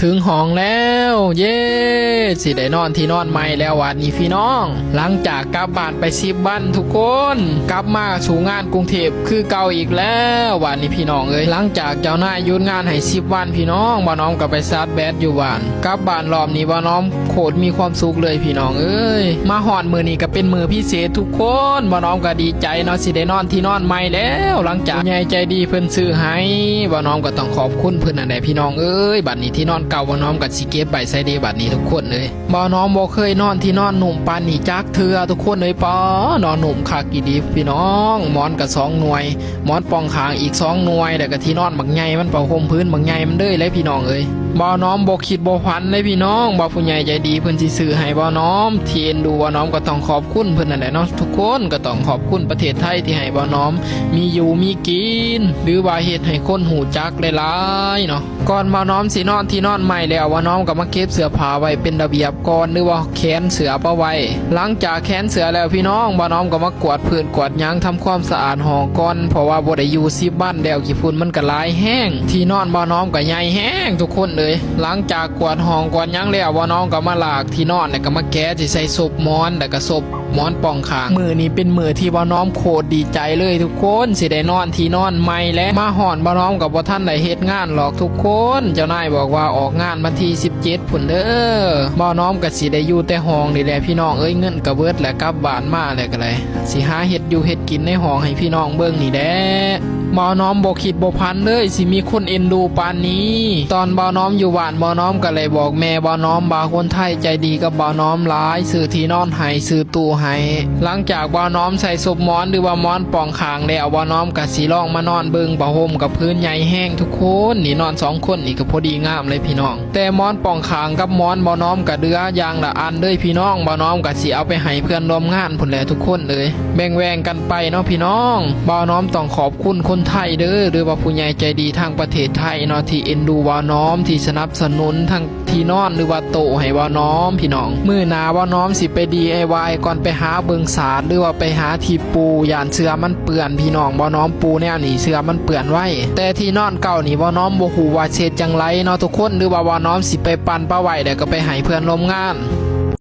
ເຖິງຫ້ອງແລ້ວ ເຢ້ ຊິໄດ້ນອນທີ່ນອນໃໝ່ແລ້ວບາດນີ້ພີ່ນ້ອງ. ຫຼັງຈາກກັບບ້ານໄປສິບວັນທຸກຄົນ ກັບມາສູ່ງານກຸງເທບຄືເກົ່າອີກແລ້ວບາດນີ້ພີ່ນ້ອງເອີຍ. ຫຼັງຈາກເຈົ້ານາຍຢຸດງານໃຫ້ສິບວັນພີ່ນ້ອງ ບ່າວນ້ອມກໍໄປຊາດແບັດຢູ່ບ້ານ. ກັບບ້ານລອບນີ້ບ່າວນ້ອມໂຄດມີຄວາມສຸກເລີຍພີ່ນ້ອງເອີຍ. ມາຮອດມື້ນີ້ກໍເປັນມື້ພິເສດທຸກຄົນ ບ່າວນ້ອມກໍດີໃຈເນາະ ຊິໄດ້ນອນທີ່ນອນໃໝ່ແລ້ວ. ຫຼັງຈາກຜູ້ໃຫຍ່ໃຈດີເພິ່ນຊື້ໃຫ້ ບ່າວນ້ອມກໍຕ້ອງຂອບຄຸນເພິ່ນນັ້ນແຫຼະພີ່ນ້ອງເອີຍ. ບາດນີ້ທີ່ນອນເກົ່າບ່າວນ້ອມກໍຊິເກັບໄວ້ໃສ່ເດ ບາດນີ້ທຸກຄົນເອີຍ. ບ່າວນ້ອມບໍ່ເຄີຍນອນທີ່ນອນນຸ້ມປານນີ້ຈັກເທື່ອທຸກຄົນເອີຍ. ປາ ນອນນຸ້ມຄັກອີ່ຫຼີພີ່ນ້ອງ ໝອນກໍສອງໜ່ວຍ ໝອນປ່ອງຂ້າງອີກສອງໜ່ວຍ ແລ້ວກໍທີ່ນອນບັກໃຫຍ່ມັນ ຜ້າຫົ່ມພື້ນບັກໃຫຍ່ມັນເລີຍແຫຼະພີ່ນ້ອງເອີຍ. ບ່າວນ້ອມບໍ່ຄິດບໍ່ຝັນເລີຍພີ່ນ້ອງ ວ່າຜູ້ໃຫຍ່ໃຈດີເພິ່ນຊິຊື້ໃຫ້ບ່າວນ້ອມ. ທີ່ເອັນດູບ່າວນ້ອມກໍຕ້ອງຂອບຄຸນເພິ່ນນັ້ນແຫຼະເນາະທຸກຄົນ. ກໍຕ້ອງຂອບຄຸນປະເທດໄທທີ່ໃຫ້ບ່າວນ້ອມມີຢູ່ມີກິນ ຫຼືວ່າເຮັດໃຫ້ຄົນຮູ້ຈັກຫຼາຍໆເນາະ. ກ່ອນບ່າວນ້ອມຊິນອນທີ່ນອນໃໝ່ແລ້ວ ບ່າວນ້ອມກໍມາເກັບເສື້ອຜ້າໄວ້ເປັນລະບຽບກ່ອນ ຫຼືວ່າແຂວນເສື້ອປະໄວ້. ຫຼັງຈາກແຂວນເສື້ອແລ້ວພີ່ນ້ອງ ບ່າວນ້ອມກໍມາກວາດພື້ນກວາດຫຍັງ ທຳຄວາມສະອາດຫ້ອງກ່ອນ ເພາະວ່າບໍ່ໄດ້ຢູ່ສິບວັນແລ້ວ ຂີ້ຝຸ່ນມັນກໍຫຼາຍແຮງ. ທີ່ນອນບ່າວນ້ອມກໍໃຫຍ່ແຮງທຸກຄົນເອີຍ. ຫຼັງຈາກກວາດຫ້ອງກວາດຫຍັງແລ້ວ ບ່າວນ້ອມກໍມາລາກທີ່ນອນ ແລ້ວກໍມາແກະຊິໃສ່ສົບໝອນ ແລ້ວກໍສົບ ໝອນປ່ອງຂ້າງ. ມື້ນີ້ເປັນມື້ທີ່ບ່າວນ້ອມໂຄດດີໃຈເລີຍທຸກຄົນ ຊິໄດ້ນອນທີ່ນອນໃໝ່ແລ້ວ. ມາຮອດບ່າວນ້ອມກໍບໍ່ທັນໄດ້ເຮັດງານຫຼອກທຸກຄົນ ເຈົ້ານາຍບອກວ່າອອກງານວັນທີສິບເຈັດພຸ້ນເດີ. ບ່າວນ້ອມກໍຊິໄດ້ຢູ່ແຕ່ຫ້ອງນີ້ແຫຼະພີ່ນ້ອງເອີຍ. ເງິນກໍເບິດແລ້ວ ກັບບ້ານມາແລ້ວກໍໄດ້ ຊິຫາເຮັດຢູ່ເຮັດກິນໃນຫ້ອງໃຫ້ພີ່ນ້ອງເບິ່ງນີ້ແຫຼະ. ບ່າວນ້ອມບໍ່ຄິດບໍ່ຝັນເລີຍ ຊິມີຄົນເອັນດູປານນີ້. ຕອນບ່າວນ້ອມຢູ່ບ້ານ ບ່າວນ້ອມກໍໄດ້ບອກແມ່ບ່າວນ້ອມວ່າຄົນໄທໃຈດີກັບບ່າວນ້ອມຫຼາຍ ຊື້ທີ່ນອນໃຫ້ ຊື້ຕູ້ໃຫ້. ຫຼັງຈາກບ່າວນ້ອມໃສ່ສົບໝອນ ຫຼືວ່າໝອນປ່ອງຂ້າງແລ້ວ ບ່າວນ້ອມກໍຊິລອງມານອນເບິ່ງ ຜ້າຫົ່ມກັບພື້ນໃຫຍ່ແຮງທຸກຄົນ. ນີ້ນອນສອງຄົນນີ້ກໍພໍດີງາມເລີຍພີ່ນ້ອງ. ແຕ່ໝອນປ່ອງຂ້າງກັບໝອນບ່າວນ້ອມກໍເຫຼືອຢ່າງລະອັນເລີຍພີ່ນ້ອງ. ບ່າວນ້ອມກໍຊິເອົາໄປໃຫ້ເພື່ອນຮ່ວມງານພຸ້ນແຫຼະທຸກຄົນເອີຍ ແບ່ງໆກັນໄປເນາະພີ່ນ້ອງ. ບ່າວນ້ອມຕ້ອງຂອບຄຸນຄົນໄທເດີ ຫຼືວ່າຜູ້ໃຫຍ່ໃຈດີທາງປະເທດໄທເນາະ ທີ່ເອັນດູບ່າວນ້ອມ ທີ່ສະໜັບສະໜູນທັງທີ່ນອນ ຫຼືວ່າໂຕະໃຫ້ບ່າວນ້ອມພີ່ນ້ອງ. ມື້ໜ້າບ່າວນ້ອມຊິໄປດີໄອວາຍກ່ອນ ໄປຫາເບິ່ງສາດ ຫຼືວ່າໄປຫາທີ່ປູ ຢ້ານເສື້ອມັນ ເປື້ອນພີ່ນ້ອງ. ບ່າວນ້ອມປູແນວນີ້ເສື້ອມັນເປື້ອນໄວ. ແຕ່ທີ່ນອນເກົ່ານີ້ ບ່າວນ້ອມບໍ່ຮູ້ວ່າຊິເຮັດຈັ່ງໃດເນາະທຸກຄົນ ຫຼືວ່າບ່າວນ້ອມຊິໄປປັ່ນປະໄວ້ ແລ້ວກໍໄປໃຫ້ເພື່ອນຮ່ວມງານ.